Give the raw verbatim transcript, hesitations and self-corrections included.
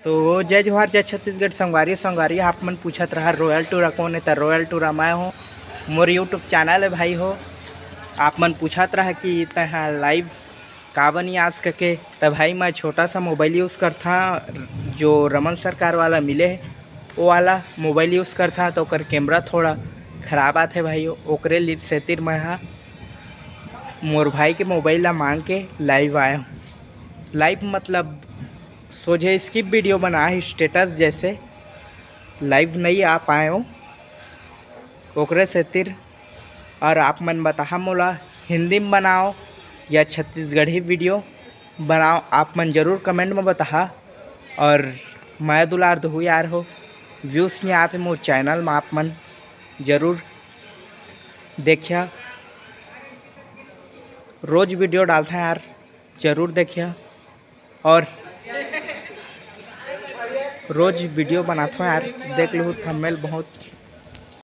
तो जय जोहार, जय छत्तीसगढ़ संगवारी। संगवारी, आप मन पूछत रहा Royal Toura कौन है, त Royal Toura मैं हूँ। मोर YouTube channel है भाई हो। आप मन पूछत रहा कि तैं live काबर नहीं आस करके, त भाई मैं छोटा सा mobile use करथा, जो रमन सरकार वाला मिले है, वो वाला mobile use करथा, तो ओकर camera थोड़ा खराब आथे भाई हो, ओकरे लिए सेतिर मैं हा मोर भाई के mobile ला मांग के live आया हूँ। Live मतलब सोझे skip video बना है, status जैसे। Live नहीं आ पाए हो, ओकरे सेतिर। और आप मन बताहा मोला, हिंदी में बनाओ या छत्तीसगढ़ी video बनाओ, आप मन जरूर comment में बताहा। और मया दुलार दहू यार हो, views नहीं आते मोर channel में, आप मन जरूर देखिया, रोज video डालता है यार, जरूर देखिया। और रोज video बनाथो यार, देख लहू thumbnail बहुत